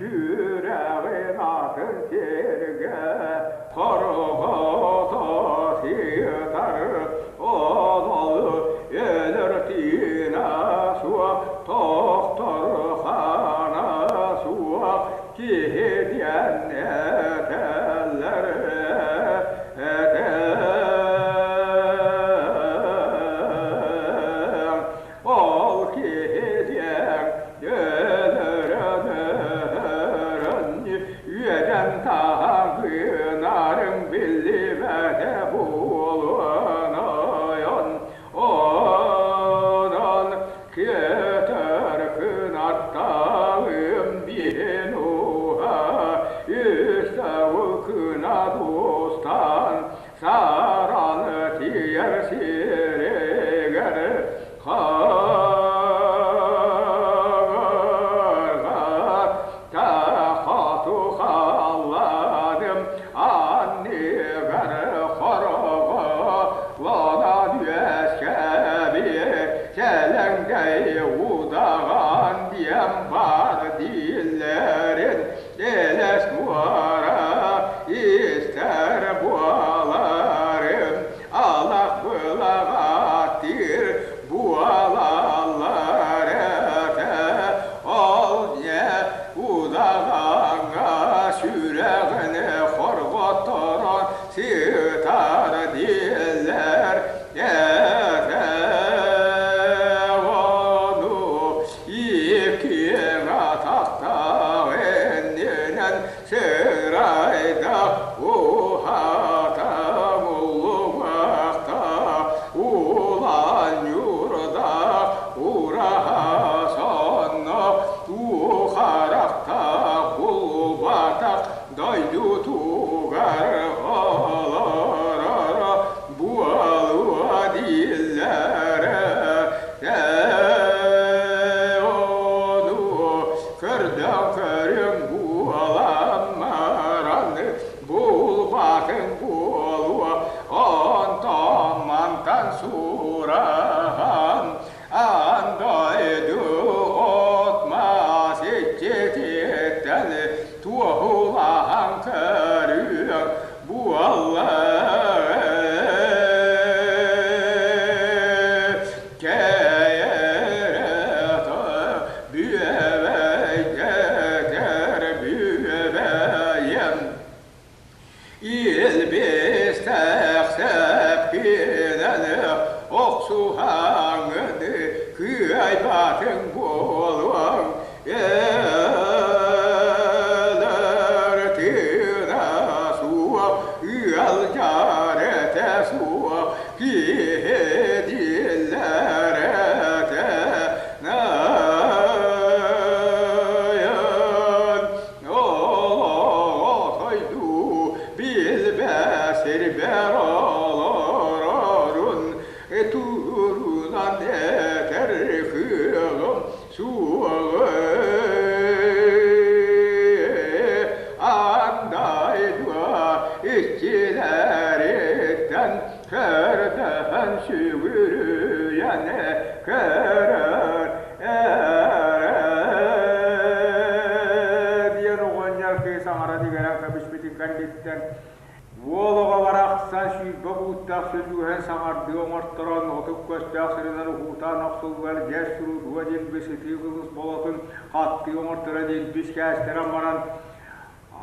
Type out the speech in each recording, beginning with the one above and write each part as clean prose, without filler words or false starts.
Сүрэҕин атын сиргэ хорҕото сытар, онол өлөр тыына суох, тохтор хаана суох киһи диэн этэллэр этэ. Ол киһи диэн өлөрөн-өһөрөн үөдэн таһыгынарыҥ биллибэтэ буолуон ойон онон көтөр кынаттаҕым биһин уһа үс кынат устан саран тиийэр сиригэр хоту халлааным анныгар хороҕолонон үөскэбит сэлэҥдэй удаҕан диэн баар дииллэрин элэс муора истэр буоларым алах былаҕаттыыр буолаллар этэ ол дьэ удаҕаҥҥа сүрэҕин хорҕотторон сытар дииллэр этэ ону иккиэн атахтаах иннинэн сырайда уһата муллумахта улан ньуурда ураһа сонно уу харахта булбатах дойдутугар олороро буолуо дииллэрэ ону көрдөөн көрүҥ буоламмаран булбатыҥ буолуо онтон мантан сураһан аан дойду от-мас иччититтэн туоһулаһан көрүөҥ буолла Бүөбэйдэтэр бүөбэйэм Илбистээх сэпкинэн охсуһаҥҥын кыайбатыҥ буолуоҥ Өлөр тыына суох, ыалдьар этэ суох киһи дииллэр этэ Найын олоҕо билбэ сирбэр олорорун туурунан этэр кыаҕым суоҕа андайдуа иччилэриттэн көрдөһөн сүгүрүйэн көрөр эрэ диэн оҕонньор кыыс аҥара түгэрэн кэбиспитин кэнниттэн уол оҕо барахсан 20 бууттаах сүллүүһэн саҥардыы оҥорторон 30 көстөөх сиринэн уһуутаан охсуллар дьэс сурутуга диэлби сытыы кылыс болотун хаттыы оҥорторо диэлбис кээстэрэн баран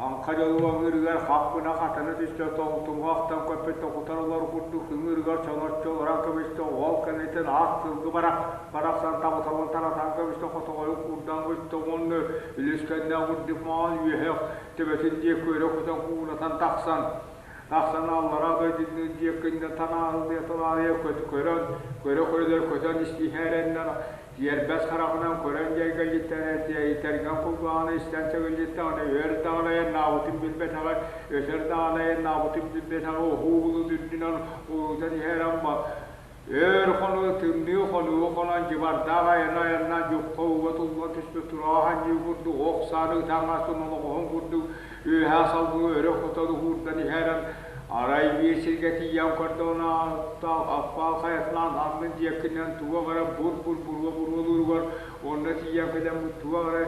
Аҥха дьолу ыҥыырыгар хаппына хатана түстэ, тоҥтумуһахтан көппүт токутар олор курдук ыҥыырыгар чоноччу олорон кэбистэ, ол кэнниттэн аас сылгы барах барахсан табыталын таратан кэбистэ, хотоҕойун куурдан көстө уонна үлүскэннээх үрдүк маҥан үөһэх төбөтүн диэки өрө көтөн куугунатан тахсан тахсан аллараа дойдуну диэкиннэ танаалыйа танаалыйа көрөн көрө-көрөлөр көтөн истиһээрэннэр Тиэрбэс хараҕынан көрөн дьэргэлдьиттэн этэргэн кулгааҕын истэн чэгилдьиттэҕинэ өр даҕаны айаннаабытын билбэтэҕэ, өтөр даҕаны айаннаабытын билбэтэҕэ уһуу булут үрдүнэн улуутан иһэр Амма өр хонуу тымныы хонуу хонон дьыбардаах айаны айаннаан дьукка ууга туллан түспүт тураах анньыы курдук ох сааны ытаҥҥастын олоҕоһун курдук үөһээ салгыы өрө хотон уһуурдан иһэрэн арай биир сиргэ тиийэн көрдөҕүнэ аппаал хайатынан аннын диэкинэн туох эрэ бур-бур буруо буруолууругар онно тиийэн кэлэн туох эрэ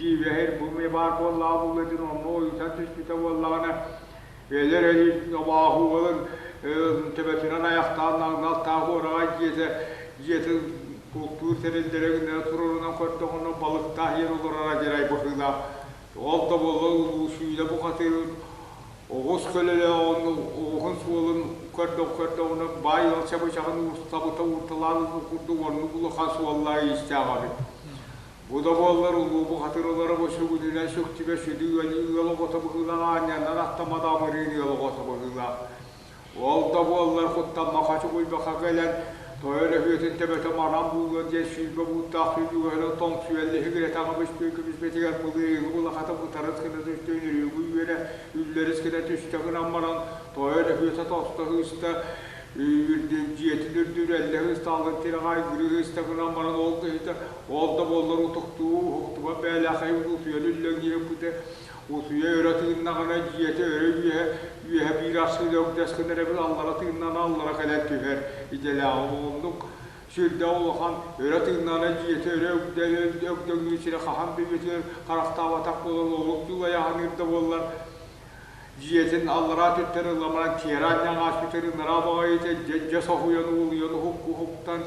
Дьиибэһир бу эмиэ баар буоллаҕа буолуо диэн онно ойутан түспүтэ буоллаҕына, өлөр өлүү абааһы уолун төбөтүнэн айахтаан наҥналтаах уораҕай дьиэтэ дьиэтин бултуур тэриллэрэ гына турарынан көрдөҕүнэ балыктаах иһэн олорор адьарай быһыылаах. Ол да буоллар улуу сүүнэ бухатыырын оҕус көлөлөөҕүн оҕуһун суолун көрдөҕүнэ баай ыал чабычаҕын уустабыта уурталаан ылбыт курдук оннук улахан суоллаах иистээх эбит. Бу да буоллар улуу бухатыыр олоро сүгүнүнэн сүктүбэ сүдү ыал оҕото быһыылаах аанньаннан аттаммат амырыын ыал оҕото быһыылаах. Ол да буоллар куттаммаха чугуйбаха кэлэн тойон өһүөтүн төбөтө манан буулуо диэн 20 бууттаах сүүрүүһүнэн тоҥсуйан лиһигирэтэ аҕабыспыт көмүспэтигэр былырыыҥҥы улахата бутарыс гына түстэ үнүрүүгү үөрэ үллэрис гына түстэ гынан баран тойон өһүөтэ тосто сыыста дьиэтин үрдүн эллэ сыыстаалын тирэҕэ айгырыы сыыста гынан баран ол киһитэ ол да буоллар утуктуу уһуктубат бэйэлээхэй утуйан үллэҥниир утуйа өрө тыыннаҕына дьиэтэ өрө үөһэ үөһэ биир арсыын өгдөс гынар эбит аллара тыыннана аллара кэлэн түһэр идэлээҕэ оннук сүрдээх улахан өрө тыыннаҕына дьиэтэ өрө өгдөҥнүүр сирэ хаһан да үйэтигэр харахтаабатах буолан олук дьулайаһыныыр да буоллар дьиэтин аллараа түттэн ыламынан тиэрэ анньан ааспытын ынараа баҕайыта дьэ соһуйан уулуйан уһук-уһуктан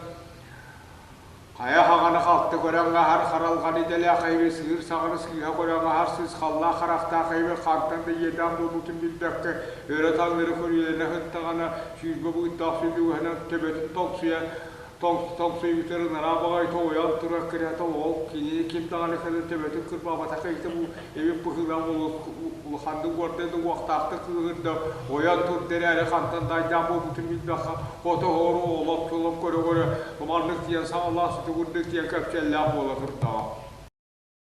хайа хаҕаны халты көрөн аһар харалҕан идэлээх эйби сыыр саҕаны сыыһа көрөн аһар сыысхаллаах харахтаах эйби хантан да иэдээн буолбутун билбэккэ өрө таҥнары көрүөлэнэ сыттаҕына 20 быыттаах сүлүгэһинэн төбөтүн тоҥсуйа тоҥсуйбутар ынараа баҕайы тоҕойон турар кырата ол кинини ким даҕаны кэлэн төбөтүн кырбаабатах киһитэ бу эбит быһыылаах улаханнык уорда да уохтаахтык кыыһырда ойон турда эрээри хантан дайдаах буолбутун билбэххэ ото-оһоору олоп-чолоп көрө-көрө маннык диэн саҥалаах сутугурдук диэн кэпсэллээх буола турдаҕа.